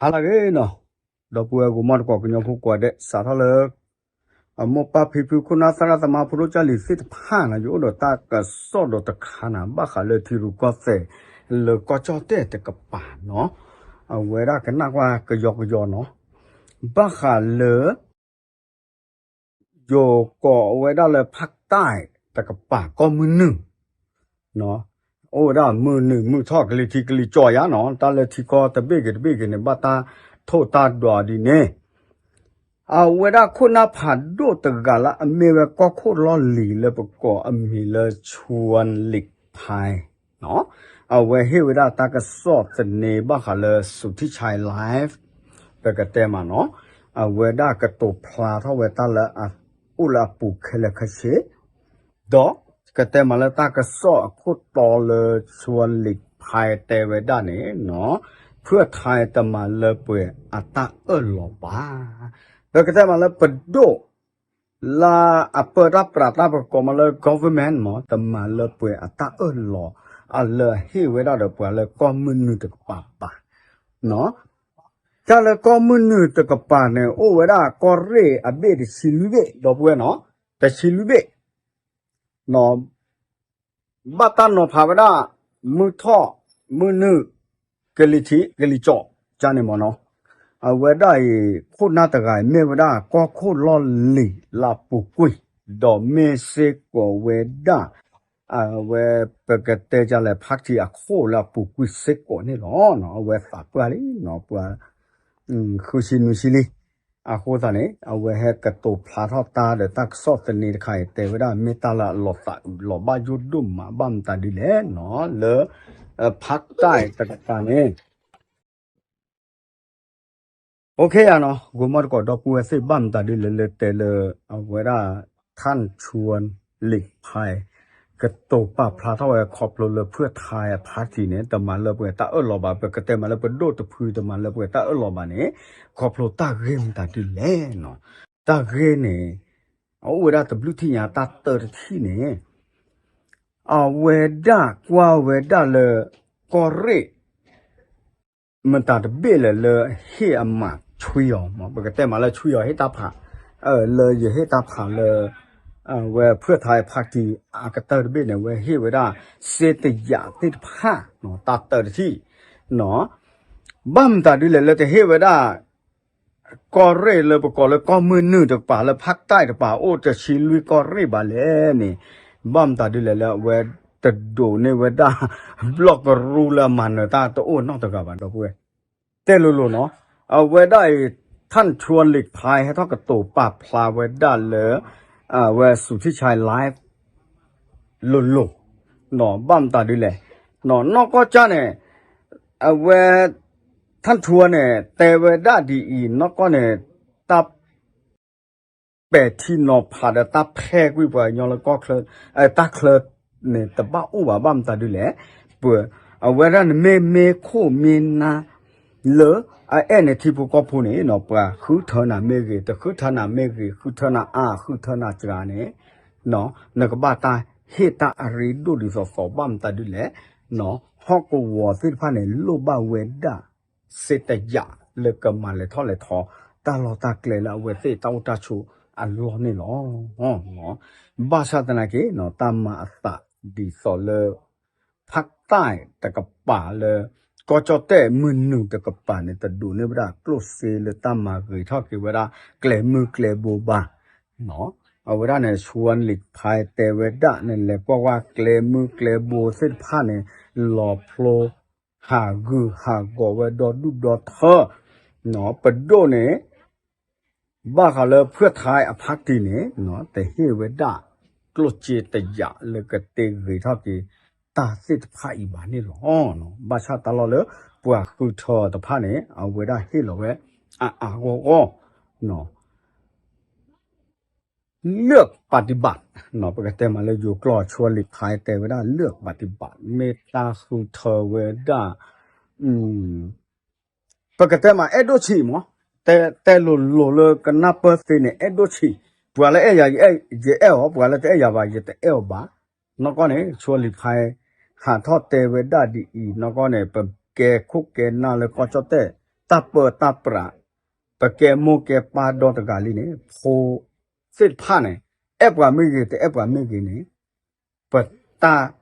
ဟါလၢအဂ့ၤနီၤ, ဒီပုၢ်ဝဲၢ်ဂီၤမီတကိးကညီဖိကိးဂၤဒဲး စးထီၣ်လၢ အမိၢ်ပၢ်ဖံဖု ခိၣ်နၢ်သရၣ်သမါ ဖိဒိၣ်ကၢ်လံၤသ့ၣ်တဖၣ်နီၤ, ယအိၣ်ဒီးတၢ်ကစီၣ်ဒီးတခါနီၤ, ဘၣ်ဃးလၢထံရူၢ်ကီၢ်သဲး လၢကီၢ်ကၠီၣ်တဲၣ်တကပၤနီၤ, အဝဲဒၣ်ကနၣ်ကွၢ်ကယီကယီနီၤ, ဘၣ်ဃးလၢ ယိၤကီးအဝဲဒၣ်လၢဖးတၢ်တကပၤ ကီၢ်မုၢ်နုာ် အိၣ်ဝဲဒၣ်မုၢ်နုာ်မုၢ်ထီၣ် ကလံၤထံးကလံၤကၠီယါနီၤ, တၢ်လၢထံကီၢ်တဘ့ၣ်ဂ့ၤတဘ့ၣ်ဂ့ၤန့ၣ် ဘၣ်တၢ်ထိၣ်တၢ်ဒွးဒ်န့ၣ်, အဝဲဒၣ်ခိၣ်နၢ်ဖးဒိၣ်တဂၤလၢအမ့ၢ်ဝဲကီၢ်ခိၣ်လီၢ်လံၤလၢပကိးအမံၤလၢ ဆူဝၢၣ်လံးဖဲ အဝဲဟ့ၣ်ဝဲဒၣ်တၢ်ကစီၣ်သန့ဘၣ်ဃးလၢ စူၤထံၣ်ဆဲး live ပကတဲမးနီၤ, အဝဲဒၣ်ကတိၤဖျါထီၣ်ဝဲတၢ်လၢအအိၣ်လၢအပူၤခဲလၢာ်ခဲဆ့, ဒီးကတဲမးလၢတၢ်ကစီၣ်အခိၣ်တီလၢ ဆူဝၢၣ်လံးဖဲ တဲဝဲဒၣ်န့ၣ်နီၤ, ဖုၣ်ထၢးတမၤလၢပှဲၤအတၢ်အၢၣ်လီၤဘၣ်, ပကတဲမးလၢပဒိၣ် လၢအပၢတၢ်ပြးတၢ်ပကိးမးလၢ government မး တမၤလၢပှဲၤအတၢ်အၢၣ်လီၤ အလၢအဟ့ၣ်ဝဲဒၣ်ဒီးပှၤလၢကီၢ်မုၢ်နုာ်တကပၤဘၣ်. တၢ်လၢကီၢ်မုၢ်နုာ်တကပၤန့ၣ် အိၣ်ဝဲဒၣ်ကီၢ်ရ့ၣ်အဘ့ၣ်တဆံလွံၢ်ဘ့ၣ် ဒီပုၢ်ဝဲၢ်နီၤ, တဆံလွံၢ်ဘ့ၣ် ဘၣ်တၢ်နီၤဖးဝဲဒၣ် မုၢ်ထီၣ် မုၢ်နုာ် ကလံၤထံး ကလံၤကၠီ ကန့ၣ်မ့ၢ်နီၤ, အဝဲဒၣ်အံၤ ခိၣ်နၢ်တဂၤအံၤ မ့ၢ်ဝဲဒၣ်ကီၢ်ခိၣ်လီၢ်လံၤလၢအပူၤကွံာ်, ဒီးမ့ၢ်စ့ၢ်ကီးဝဲဒၣ် အဝဲပကတဲဒ်လဲၣ် ဖးတံၢ်အခိၣ်လၢအပူၤကွံာ်စ့ၢ်ကီးန့ၣ်လီၤ. အဝဲသးပှၢ်လံနီၤ ပှၤ ဃုဆံနွံဆံလံ. အဃိသတးန့ၣ် အဝဲဟဲကတိၤဖျါထီၣ်တၢ်ဒီးတၢ်ကစီၣ်သန့တခါအံၤ တဲဝဲဒၣ်မ့ၢ်တၢ်လၢအလီၤသးအုးလီၤဘၣ်ယိၣ်ဒိၣ်မး ဘၣ်မတၤဒ်လဲၣ်နီၤ လၢ ဖးတၢ်တကပၤန့ၣ် အိၣ်ခ့ယါနီၤ ဂီၤမီတကိးဒီပုၢ်ဝဲၢ်သ့ၣ် ဘၣ်မတၤဒ်လဲၣ်လၢတဲလၢ အဝဲဒၣ် ထၣ်ဆူဝၢၣ်လံးဖဲ ကတိၤပာ်ဖျါထီၣ်ဝဲခီဖျိလၢဖုၣ်ထၢးအဖါတံၢ်န့ၣ် တမၤလၢပှဲၤတၢ်အၢၣ်လီၤဘၣ်, ပကတဲမးလၢပဒိၣ်တဖုတမၤလၢပှဲၤတၢ်အၢၣ်လီၤဘၣ်န့ၣ် ခီဖျိတၢ်ဂ့ၢ်မတၤဒ်လဲၣ်နီၤ. တၢ်ဂ့ၢ်န့ၣ် အအိၣ်ဝဲဒၣ်တဘျုးထံၣ်ညါ တၢ်တၢတထံၣ်န့ၣ် အဝဲဒၣ်ကွၢ်ဝဲဒၣ်လၢ ကီၢ်ရ့ၣ် မတၤတဘ့ၣ်လဲၣ်လၢဟ့ၣ်အမးဆွံအီၤ, ပကတဲမးလၢဆွံအီၤဟ့ၣ်တၢ်ဖး, လၢယဟ့ၣ်တၢ်ဖးလၢ အဝဲဖုၣ်ထၢးအဖါတံၢ်အကတၢၢ်တဘ့ၣ်န့ၣ် အဝဲဟ့ၣ်ဝဲဒၣ် စ့တယာ်သ့ၣ်တဖၣ် တၢ်တၢတထံၣ် ဘၣ်မတၤဒ်လဲၣ်လၢတဟ့ၣ်ဝဲဒၣ် ကီၢ်ရ့ၣ်လၢပကိးလၢကီၢ်မုၢ်နုာ်တကပၤလၢဖးတၢ်တကပၤ အိၣ်တဆံလွံၢ်ကီၢ်ရ့ၣ်ဘၣ်လဲၣ်န့ၣ်, ဘၣ်မတၤဒ်လဲၣ်လၢအဝဲတဒိးန့ၢ်ဝဲဒၣ် ဘျီၣ်ကရူၢ်လၢအမၤနၢၤတၢ်တအိၣ်နီတဂၤဘၣ် ဒီပုၢ်ဝဲၢ်, တဲလိၤလိၤနီၤ, အဝဲဒၣ်အံၤ ထၣ်ဆူဝၢၣ်လံးဖဲ ဟဲထီၣ်ကတိၤပာ်ဖျါဝဲဒၣ်လၢ အဝဲစူၤထံၣ်ဆဲး live လိၤလိၤ, ဘၣ်မတၤဒ်လဲၣ်, နီၢ်ကီၢ်ကၢ်န့ၣ် အဝဲ ထၣ်ဆူဝၢၣ်န့ၣ် တဲဝဲဒၣ်ဒ်အံၤ နီၢ်ကီၢ်န့ၣ် တၢ် ပဲာ်ထံနီၤဖးဒီးတၢ်ဖဲကွံာ်ပှၤကညီလၢကီၢ်ချၢ, တၢ်ချၢန့ၣ် တဘၣ်အိၣ်ဘၣ် ဘၣ်မတၤဒ်လဲၣ်, ပှၤ အဝဲဒၣ်န့ၣ်မ့ၢ်မ့ၢ်ခိၣ်မ့ၢ်နၢ် လၢအအဲၣ်န့ၣ်ထံဖိကီၢ်ဖိန့ၣ်နီၤ, ပှၤဃုထၢနၤမ့ၢ်ဂ့ၤ, တဃုထၢနၤမ့ၢ်ဂ့ၤ, ဃုထၢနၤအါ ဃုထၢနၤစှၤန့ၣ် နကဘၣ်တၢ်ဟ့ၣ်တၢ်အရ့ဒိၣ်ဒ်သိးသိး ဘၣ်မတၤဒ်လဲၣ်, ဟီၣ်ကဝီၤသ့ၣ်တဖၣ်န့ၣ် လိၣ်ဘၣ်ဝဲဒၣ် စ့တယာ်လၢကမၤလဲၤထီၣ်လဲၤထီ တၢ်လီၢ်တၢ်ကျဲလၢအဝဲသ့ၣ်တၢ်အိၣ်တၢ်ဆိးအလီၢ်န့ၣ်လီၤ. ဘၣ်ဆၣ်သနာ်က့ တၢ်မၤအသးဒ်သိးလၢ ဖးတၢ်တကပၤလၢ ကီၢ်ကၠီၣ်တဲၣ်မုၢ်နုာ်တကပၤန့ၣ် တဒိးန့ၢ်ဝဲဒၣ်ကျိၣ်စ့လၢတၢ်မၤဂ့ၤထီၣ်က့ၤဝဲဒၣ် ကျဲမုၢ်ကျဲဘိဘၣ် အဝဲဒၣ်န့ၣ် ဆူဝၢၣ်လံးဖဲတဲဝဲဒၣ်န့ၣ် လဲၤကွၢ်ကွၢ်ကျဲမုၢ်ကျဲဘိသ့ၣ်တဖၣ်န့ၣ် လီၤဖျိ ဟးဂူာ်ဟးဂီၤဝဲဒီဒူၣ်ဒီထၢ ပဒိၣ်န့ၣ် ဘၣ်ဃးလၢဖုၣ်ထၢးအဖါတံၢ်န့ၣ် တဟ့ၣ်ဝဲဒၣ် ကျိၣ်စ့တယာ်လၢကတ့ဂ့ၤထီၣ်က့ၤ တၢ်သ့ၣ်တဖၣ်အံၤဘၣ်န့ၣ်လီၤ. ဘၣ်ဆၣ်တၢ်လီၢ်လၢ ပှၤဃုထၢတဖၣ်န့ၣ် အဝဲဒၣ်ဟ့ၣ်လီၤဝဲ အါအါဂီၢ်ဂီၢ် လၢၢ်ပၣ်တံၣ်ဘၣ် ပကတဲမးလၢယိၤကျိာ် ဆူဝၢၣ်လံးဖဲတဲဝဲဒၣ် လၢၢ်ပၣ်တံၣ်ဘၣ် မ့ၢ်တၢ်ဃုထၢဝဲဒၣ် ပကတဲမး အဲၣ်ဒိၣ်ဆံးမး တဲလိၤလိၤလၢကနၢ်ပၢၢ်သ့န့ၣ် အဲၣ်ဒိၣ်ဆံး ပှၤလၢအဲၣ်ယၤ ယအဲၣ်အီၤ ပှၤလၢတအဲၣ်ယၤဘၣ် ယတအဲၣ်အီၤဘၣ်. နီၢ်ကီၢ်န့ၣ် ဆူဝၢၣ်လံးဖဲ ဟးထီၣ်တဲဝဲဒၣ်ဒ်အံၤ နီၢ်ကီၢ်န့ၣ် ပကဲခိၣ်ကဲနၢ်လၢကီၢ်ကၠီၣ်တဲၣ် တၢ်ပၢတၢ်ပြး, ပကဲမိၢ်ကဲပၢ်ဒီတဂၤလံန့ၣ် ဖိသ့ၣ်တဖၣ်န့ၣ် အဲၣ်ပှၤမ့ၢ်ဂ့ၤ တအဲၣ်ပှၤမ့ၢ်ဂ့ၤန့ၣ် ပတၢ်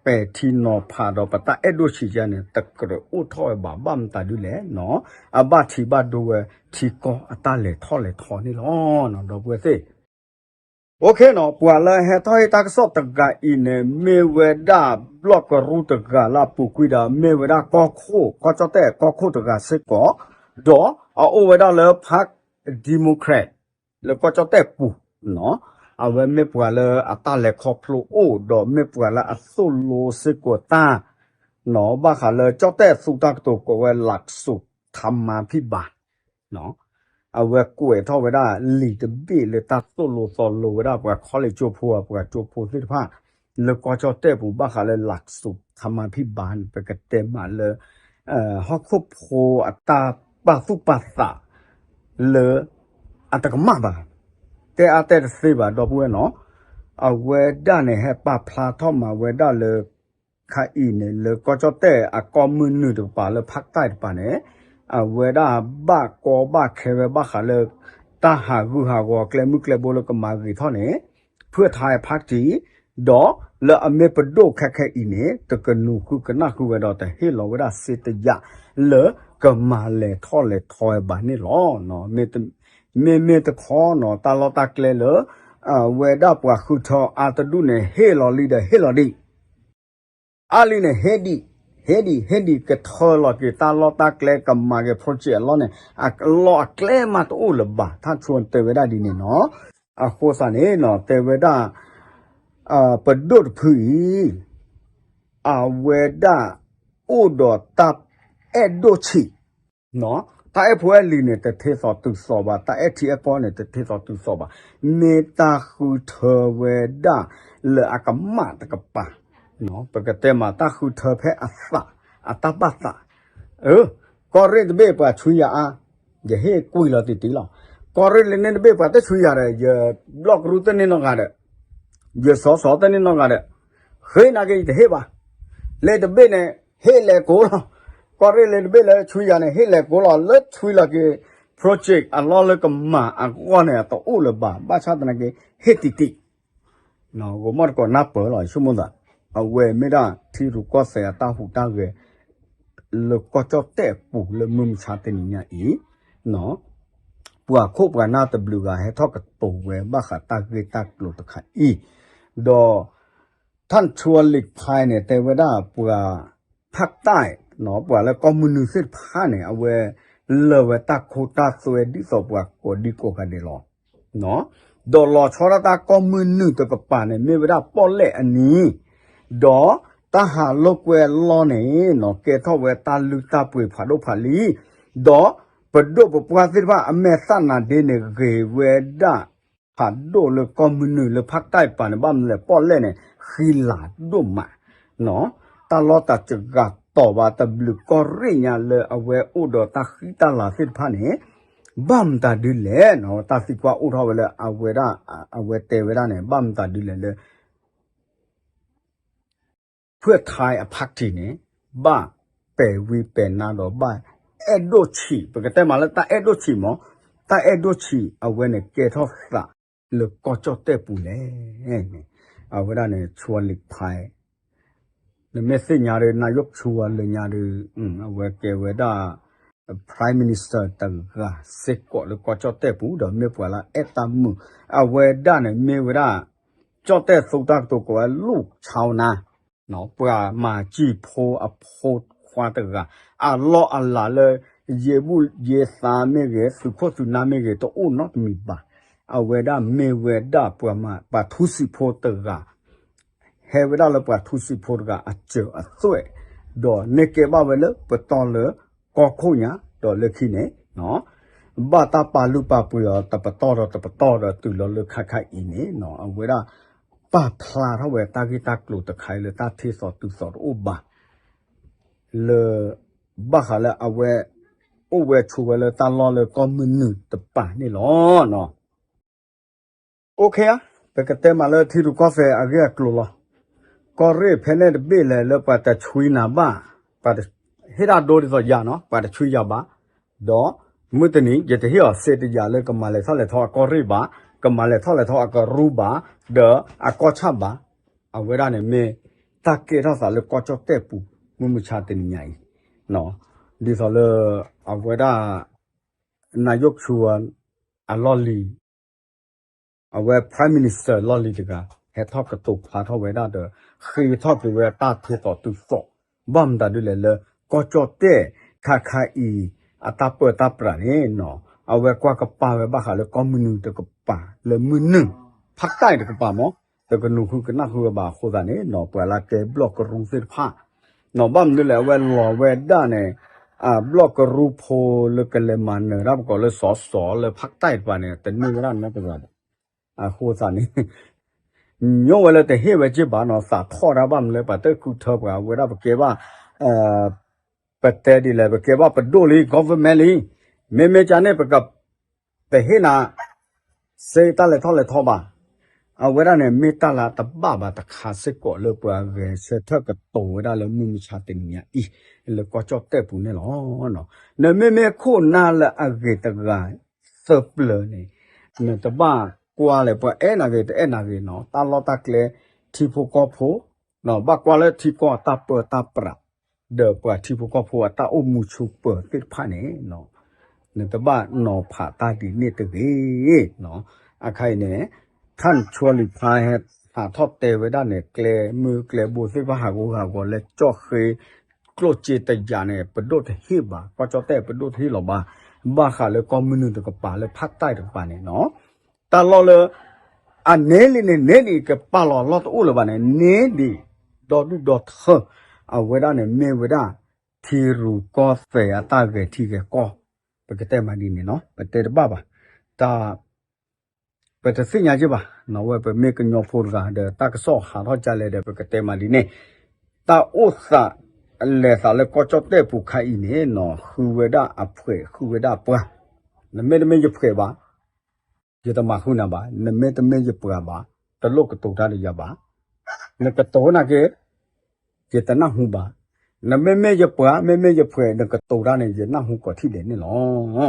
ပဲာ်ထံနီၤဖးဒီး ပတၢ်အဲၣ်ဒိၣ်ဆံးယါန့ၣ် တကြၢးအိၣ်ထီၣ်ဝဲဘၣ်. ဘၣ်မတၤဒုလဲၣ်နီၤ, အဘၣ်ထံးဘၣ်ဒိဝဲ ထံကီၢ်အတၢ်လဲၤထီၣ်လဲၤထီန့ၣ်လီၤ. ဒီပုၢ်ဝဲၢ်သ့ၣ် OK နီၤ, ပှၤလၢဟဲထီၣ်ဟ့ၣ်တၢ်ကစီၣ်တဂၤအံၤန့ၣ် မ့ၢ်ဝဲဒၣ်ဘျီၣ်ကရူၢ်တဂၤလၢအပူၤကွံာ်ဒီး မ့ၢ်ဝဲဒၣ်ကီၢ်ခိၣ် ကီၢ်ကၠီၣ်တဲၣ်ကီၢ်ခိၣ်တဂၤစ့ၢ်ကီး, ဒီးအအိၣ်ဝဲဒၣ်လၢ Park Democrat လၢကီၢ်ကၠီၣ်တဲၣ်ပူၤနီၤ, အဝဲမ့ၢ်ပှၤလၢအတၢ်လဲၤခီဖျိအိၣ် ဒီးမ့ၢ်ပှၤလၢအသိၣ်လိစ့ၢ်ကီးတၢ်နီၤ, ဘၣ်ဃးလၢကၠီၣ်တဲၣ်သူတၢ်ကတိၤကိးဝဲ လးစူးထါမါဖံၣ်ဘၣ် အဝဲကွဲးထီၣ်ဝဲဒၣ်လံာ်တဘ့ၣ်လၢတၢ်သိၣ်လိသီလိဝဲဒၣ်ပှၤ college ကၠိဖိ ပှၤကၠိဖိသ့ၣ်တဖၣ် လၢကီၢ်ကၠီၣ်တဲၣ်ပူၤ ဘၣ်ဃးလၢ လးစူးထါမါဖံၣ်ဘၣ်န့ၣ် ပကတဲမးလၢ ဟီၣ်ခိၣ်ဖိအတၢ်ပာ်သူၣ်ပာ်သးလၢ အတကမၣ်ဘၣ်, တဲအါတဲတသ့ဘၣ် ဒီပုၢ်ဝဲၢ်နီၤ, အဝဲဒၣ်န့ၣ် ဟဲပာ်ဖျါထီၣ်မးဝဲဒၣ်လၢ ခါအံၤန့ၣ် လၢကီၢ်ကၠီၣ်တဲၣ်အကီၢ်မုၢ်နုာ်တကပၤလၢ ဖၣ်တၢၣ်တကပၤန့ၣ် အဝဲဒၣ်ဘၣ်ကီဘၣ်ခဲဝဲဘၣ်ဃးလၢ တၢ်ဟးဂူာ်ဟးဂီၤကျဲမုၢ်ကျဲဘိလၢကမၤဂ့ၤထီၣ်န့ၣ် ဖုၣ်ထါဖၣ်တံၣ် ဒီးလၢအမ့ၢ်ပဒိၣ်ခဲခဲအံၤန့ၣ် တကနူၤဃုကနၣ်ဃုဝဲဒီး တဟ့ၣ်လီၤဝဲဒၣ်စ့တယၣ် လၢကမၤလဲၤထီၣ်လဲၤထီဝဲဘၣ်န့ၣ်လီၤ. မ့မ့ၢ်တခီနီၤ တၢ်လီၢ်တၢ်ကျဲလၢ အဝဲဒၣ်ပှၤဃုထၢအါတဒူၣ်န့ၣ် ဟ့ၣ်လီၤလံဒီးဟ့ၣ်လီၤဒံး အါလံန့ၣ် ဟ့ၣ်ဒံး, ဟ့ၣ်ဒံး ဟ့ၣ်ဒံး ကထၢလီၤက့ၤတၢ်လီၢ်တၢ်ကျဲ ကမၤက့ၤ project အလီၢ်န့ၣ် အလီၢ်အကျဲမးတအိၣ်လၢၤဘၣ် ထၣ်ဆိတဲဝဲဒၣ်ဒ်န့ၣ်နီၤ. အဃိသတးန့ၣ်နီၤ တဲဝဲဒၣ် ပဒိၣ်တဖုအံၤ အဝဲဒၣ်အိၣ်ဒီးတၢ်အဲၣ်ဒိၣ်ဆံး တၢ်အဲၣ်ဖိအဲၣ်လံၤန့ၣ် တထ့သိးတုၤသိးဘၣ်, တၢ်အဲၣ်ထံအဲၣ်ကီၢ်န့ၣ် တထ့သိးတုၤသိးဘၣ်, မ့ၢ်တၢ်ဃုထၢဝဲဒၣ်လၢအကမၣ်တကပၤ, ပကတဲမးတၢ်ဃုထၢဖဲအသး, အတၢ်ဘၣ်သး, ကီၢ်ရ့ၣ်တဘ့ၣ်ပှၤဆှံယၤအါ, ယဟ့ၣ်ကွံာ်လီၤတံၢ်တံၢ်လီၤ. ကီၢ်ရ့ၣ်လၢန့ၣ်တဘ့ၣ်ပှၤတဆှံယၤဒီး ယဘျီၣ်ကရူၢ်တန့ၢ်နီတဂၤဒီး ယစီၤစီၤတန့ၢ်နီတဂၤဒီး ဃ့နၤက့ၤယတဟ့ၣ်ဘၣ်. လၢတဘ့ၣ်န့ၣ် ဟ့ၣ်လဲၤကိးလီၤ. ကီၢ်ရ့ၣ်လၢတဘ့ၣ်လၢဆှံယၤန့ၣ် ဟ့ၣ်လဲၤကိးလီၤ. လၢဆှံလီၤက့ၤ project အလီၢ်လၢကမၤအဂီၢ်န့ၣ် အတအိၣ်လၢၤဘၣ်. ဘၣ်ဆၣ်သနာ်က့ ဟ့ၣ်တံၢ်တံၢ် ဂီၤမီၢ်တကိးနၢ်ပၢၢ်လီၤ ယဆိကမိၣ်သး, အဝဲမ့ၢ်ဒၣ်ထံရူၢ်ကီၢ်သဲးအတၢ်ဟူးတၢ်ဂဲၤ လၢကီၢ်ကၠီၣ်တဲၣ်အပူၤလၢမုၢ်မဆါတနံၤညါအံၤ, ပှၤခိၣ်ပှၤနၢ်တဘျုးဂၤဟဲထီၣ်ကတိၤဝဲဘၣ်ဃးတၢ်ဂ့ၢ်တၢ်ကျိၤတခါအံၤ, ဒီး ထၣ်ဆူအလံာ်ဖဲန့ၣ် တဲဝဲဒၣ်ပှၤ ဖၣ်တၢၣ် ပှၤလၢကီၢ်မုၢ်နုာ်သ့ၣ်တဖၣ်န့ၣ် အဝဲလၢာ်ဝဲတၢ်ခိတၢ်သွဲဒ်သိးပှၤကိးဒံကိးဂၤဒဲးလီၤ. ဒီးလီၤဆီဒၣ်တၢ်ကီၢ်မုၢ်နုာ်တကပၤန့ၣ် မ့ၢ်ဝဲဒၣ်ပီၣ်လဲၣ်အနံၤ, ဒီးတၢ်ဟးလိာ်ကွဲအလီၢ်န့ၣ် ကဲထီၣ်ဝဲတၢ်လုၢ်တၢ်ပှ့ၤဖးဒိၣ်ဖးလံၤ, ဒီးပဒိၣ်ပပှၢ်သ့ၣ်တဖၣ်အမဲာ်သၣ်နါဒ့န့ၣ် ဂ့ၤဝဲဒၣ် ဖးဒိၣ်လၢကီၢ်မုၢ်နုာ်လၢဖၣ်တၢၣ်ပၤန့ၣ် ဘၣ်မနုၤလဲၣ် ပီၣ်လဲၣ်န့ၣ် ဃံလၤဒိၣ်မး, တၢ်လီၢ်တၢ်စှၤတီၤဘၣ် တဘျုးကီၢ်ရ့ၣ်ညါလၢအဝဲအိၣ်ဒီးတၢ်ဃံတၢ်လၤသ့ၣ်တဖၣ်န့ၣ် ဘၣ်မတၤဒုလဲၣ်, တၢ်သံကွၢ်အိၣ်ထီၣ်ဝဲလၢအဝဲဒၣ် အဝဲတဲဝဲဒၣ်န့ၣ် ဘၣ်မတၤဒုလဲၣ်လၢ ဖုၣ်ထါအ party န့ၣ် ဘၣ်ပဲာ်ဝံပဲာ်နါဒီးဘၣ်အဲၣ်ဒိၣ်ဆံး, ပကတဲမးလၢတၢ်အဲၣ်ဒိၣ်ဆံးမး, တၢ်အဲၣ်ဒိၣ်ဆံးအဝဲန့ၣ် ကဲထီၣ်သးလၢကီၢ်ကၠီၣ်တဲၣ်ပူၤလဲၣ်န့ၣ်, အဝဲဒၣ်န့ၣ် ဆူအလံာ်ဖဲ နမ့ၢ်သ့ၣ်ညါဒီး နၢ်ယိၣ်ဆူအလၢညါဒီး အဝဲကဲဝဲဒၣ် Prime Minister တဂၤစ့ၢ်ကီးလၢကီၢ်ကၠီၣ်တဲၣ်ပူၤ ဒီးမ့ၢ်ပှၤလၢအအဲၣ်တၢ်မုာ်, အဝဲဒၣ်န့ၣ်မ့ၢ်ဝဲဒၣ် ကၠီၣ်တဲၣ်သူတၢ်ကတိၤကိးဝဲ လူၢ်ဆါနါ ပှၤမၤစံာ်ဖိအဖိခွါတဂၤ, အလီၢ်အလၤလၢ ယ့ဘူၣ်ယ့သးမ့ၢ်ဂ့ၤ သုးခိၣ်သုးနၢ်မ့ၢ်ဂ့ၤ တအိၣ်နီတမံၤဘၣ်. အဝဲဒၣ်မ့ၢ်ဝဲဒၣ်ပှၤမၤ ပှၤထူစံာ်ဖိတဂၤ ဟဲဝဲဒၣ်လၢပှၤထူစံာ်ဖိတဂၤအစၢၤအသွဲၣ်, ဒီးန့ၢ်ကဲဘၣ်ဝဲလၢပတီၢ်လၢကီၢ်ခိၣ်ညါ ဒီးလၢခံန့ၣ် ဘၣ်တၢ်ပာ်လုၢ်ပာ်ပှ့ၤအီၤ တပတီၢ်ဒီးတပတီၢ်ဒီးတုၤလီၤလၢခါခါအံၤန့ၣ် အဝဲဒၣ် ပာ်ဖျါထီၣ်ဝဲတၢ်ဂ့ၢ်တၢ်ကျိၤတခါအံၤလၢတၢ်ထ့စီၤတုၤစီၤတအိၣ်ဘၣ် လၢ ဘၣ်ဃးလၢအဝဲ အိၣ်ဝဲဆိးဝဲလၢတၢ်လီၢ်လၢကီၢ်မုၢ်နုာ်တပၤန့ၣ်လီၤ. OK ဧါ, ပကတဲမးလၢထံရူၢ်ကီၢ်သဲးအဂ့ၢ်အကျိၤလီၤ. ကီၢ်ရ့ၣ်ဖဲန့ၣ်တဘ့ၣ်လဲၣ်လၢပှၤတဆှံနၤဘၣ်, ပှၤဟ့ၣ်တၢ်ဒိဒ်သိးယၤနီၤ ပှၤတဆှံယၤဘၣ်, ဒီး မုၢ်တနံၤ ယတဟ့ၣ်အီၤစ့တယၤလၢကမၤလဲၤထီၣ်လဲၤထီအကီၢ်ရ့ၣ်ဘၣ်, ကမၤလဲၤထီၣ်လဲၤထီအကရူၢ်ဘၣ်, ဒီးအကီၢ်ဆၣ်ဘၣ်. အဝဲဒၣ်န့ၣ်မ့ၢ် တၢ်ကဲထီၣ်သးလၢကီၢ်ကၠီၣ်တဲၣ်ပူၤ မုၢ်မဆါတနံၤညါအံၤ, ဒ်သိးလၢ အဝဲဒၣ် နယိၣ်ခၠူ အလီၢ်လံၤ အဝဲ Prime Minister လီၢ်လံၤတဂၤ ဟဲထီၣ်ကတိၤဖျါထီၣ်ဝဲဒၣ်ဒီး ဃ့ထီၣ်က့ၤဝဲတၢ်ထဲသိးတုၤသိး, ဘၣ်မတၤဒ်လဲၣ်လၢ ကီၢ်ကၠီၣ်တဲၣ်ခါခါအံၤ အတၢ်ပၢတၢ်ပြးန့ၣ်နီၤ, အဝဲကွၢ်ကပၤဝဲဘၣ်ဃးလၢကီၢ်မနုၤတကပၤ လၢမုၢ်နုာ် ဖးတၢ်တကပၤမး, တကနူၤဃုကနၣ်ဃုဝဲဘၣ်အဃိသတးန့ၣ်နီၤ ပှၤလၢကဲဘျီၣ်ကရူၢ်သ့ၣ်တဖၣ် နီၤ ဘၣ်မနုၤလဲၣ် အဝဲလီၤဝဲဒၣ်န့ၣ် အဘျီၣ်ကရူၢ်ဖိလၢကလဲၤမၤနၢၤတၢ်ပကိးလၢစီၤစီၤလၢဖးတၢ်တပၤန့ၣ် တန့ၢ်ဝဲဒၣ်နီတဂၤဘၣ်. အဃိသတးန့ၣ် ညီဝဲလၢတဟ့ၣ်ဝဲက့ၢ်ဘၣ်နီၤ သးထီၣ်ဒၣ်ဘၣ်မနုၤလၢပှၤတခုထၢပှၤဝဲဒၣ်ပကဲဘၣ် ပတဲဒ်လဲၣ် ပကဲဘၣ်ပဒိၣ်လံ government လံ, မ့မ့ၢ်ကန့ၣ် ပက တဟ့ၣ်နၤ စ့တၢ်လဲၤထီၣ်လဲၤထီဘၣ်. အဝဲဒၣ်န့ၣ် မ့ၢ်တၢ်လၢတဘၣ်ဘၣ်တခါစ့ၢ်ကီးလၢပှၤဂဲၤဆၢထၢၣ်ကတိၤဝဲဒၣ်လၢမုၢ်မဆါတနံၤညါအံၤ လၢကီၢ်ကၠီၣ်တဲၣ်ပူၤန့ၣ်လီၤ. နမ့မ့ၢ်ခိၣ်နၢ်လၢအဂ့ၤတဂၤသၢပျၢၤန့ၣ် နတဘၣ်ကွၢ်လၢၤ ပှၤအဲၣ်နၤဂ့ၤတအဲၣ်နၤဂ့ၤနီၤ တၢ်လီၢ်တၢ်ကျဲ ထံဖိကီၢ်ဖိ ဘၣ်ကွၢ်လၢထံကီၢ်အတၢ်ပၢတၢ်ပြး ဒီးပှၤထံဖိကီၢ်ဖိအတၢ်အိၣ်မူဆူၣ်ပၢၤသ့ၣ်တဖၣ်န့ၣ် နတဘၣ်နီၤဖးတၢ်ဒ်န့ၣ်တဂ့ၤ. အခါအံၤန့ၣ် ထၣ်နဆိလံၤဖါဟဲဟးထီၣ်တဲဝဲဒၣ်န့ၣ် ကျဲမုၢ်ကျဲဘိသ့ၣ်တဖၣ်ဟးဂီၤဟးဂီၤလၢကၠီၣ်ဃ့ ကျိၣ်စ့တယၤန့ၣ် ပဒိၣ်တဟ့ၣ်ဘၣ် ကီၢ်ကၠီၣ်တဲၣ်ပဒိၣ်တဟ့ၣ်လီၤဘၣ် ဘၣ်ဃးလၢကီၢ်မုၢ်နုာ်တကပၤလၢဖးတၢ်တကပၤန့ၣ်နီၤ တၢ်လီၢ်လၢ အန့ၣ်လံန့ၣ် န့ၣ်ဒံးကပာ်လီၤလီၢ်တအိၣ်လၢၤဘၣ်န့ၣ် န့ၣ်ဒံး ဒီဒူၣ်ဒီထၢ အဝဲဒၣ်န့ၣ်မ့ၢ်ဝဲဒၣ် ထံရူၢ်ကီၢ်သဲးအတၢ်ဂဲၤထံဂဲၤကီၢ် ပကတဲမးဒ်န့ၣ်နီၤ ပတဲတဘၣ်ဘၣ် တၢ် ပတသ့ၣ်ညါက့ၢ်ဘၣ် နီၤဝဲပမ့ၢ်ကညီဖိတဂၤဒီး တၢ်ကစီၣ်ဟးထီၣ်ကလဲၣ်ဒီး ပကတဲမးဒ်န့ၣ် တၢ်အိၣ်သး လဲၤသးလၢကီၢ်ကၠီၣ်တဲၣ်ပူၤခါအံၤန့ၣ်နီၤ ဃုဝဲဒၣ်အဖှဲး ဃုဝဲဒၣ်အပှၤ နမ့ၢ်တမ့ၢ်ယဖှဲးဘၣ် ယတမၤဃုာ်နၤဘၣ် နမ့ၢ်တမ့ၢ်ယပှၤဘၣ် တလိၣ်ကတိၤတၢ်ဒီးယၤဘၣ် နကတိၤနာ်က့ ယတနၢ်ဟူဘၣ် နမ့မ့ၢ်ယပှၤ မ့မ့ၢ်ယဖှဲး နကတိၤတၢ်န့ၣ် ယနၢ်ဟူကိးထံၣ်ဒဲးန့ၣ်လီၤ.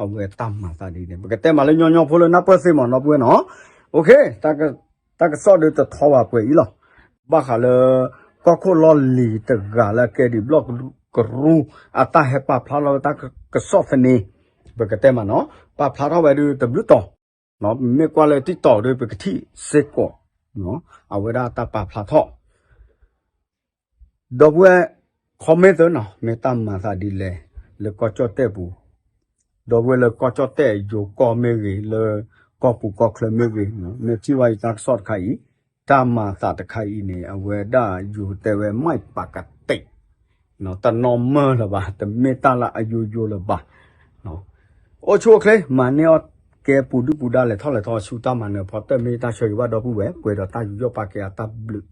အဝဲတၢ်မၤသးဒ်န့ၣ် ပကတဲမးလၢညီညီဖိလၢနၢ်ပၢၢ်သ့မးနီၤ ပဝဲနီၤ တၢ်ကစီၣ်ဒုးတထီဘၣ်ပှဲၤအံၤလီၤ ဘၣ်ဃးလၢ ကီၢ်ခိၣ်လီၢ်လံၤတဂၤလၢအကဲဒံးဘျီၣ်ကရူၢ် အတၢ်ဟဲပာ်ဖျါထီၣ်ဝဲတၢ်ကစီၣ်သန့ ပကတဲမးနီၤ ပာ်ဖျါထီၣ်ဝဲဒုးတဘျုးတီၤ မ့ၢ်ကွၢ်လၢ TikTok ဒုးပကထံၣ်စ့ၢ်ကီး အဝဲဒၣ်တၢ်ပာ်ဖျါထီၣ် ဒီပုၢ်ဝဲၢ် comment သ့နီၤ မ့ၢ်တၢ်မၤသးဒ်လဲၣ် လၢကီၢ်ကၠီၣ်တဲၣ်ပူၤ ဒီပုၢ်ဝဲၢ်လၢကီၢ်ကၠီၣ်တဲၣ်ယိၤကီၢ်မ့ၢ်ဂ့ၤ လၢကီၢ်ပူၤကီၢ်ချၢမ့ၢ်ဂ့ၤ မ့ၢ်ထံၣ်ဝဲအံၤတၢ်ကစီၣ်တခါအံၤ တၢ်မၤသးတခါအံၤန့ၣ် အဝဲဒၣ်ယိၤတဲဝဲ မ့ၢ်ပကတဲ တနီၢ်မၢလၢၤဘၣ် တမ့ၢ်တၢ်လၢအယိယိလၢၤဘၣ် အိၣ်ဆူၣ်အိၣ်ချ့ မၤန့ၢ်အီၣ်ကဲပူၤဒုၣ်ပူၤဒါလဲၤထီၣ်လဲၤထီဆူတၢ်မၤနၢၤဖီတၢၢ် မ့ၢ်တၢ်ဆၢဂ့ၤဘၣ်ဒီပုၢ်ဝဲၢ် ပှဲၤဒီးတၢ်ယူးယီၣ်ပာ်ကဲအတၢ်ဘျုး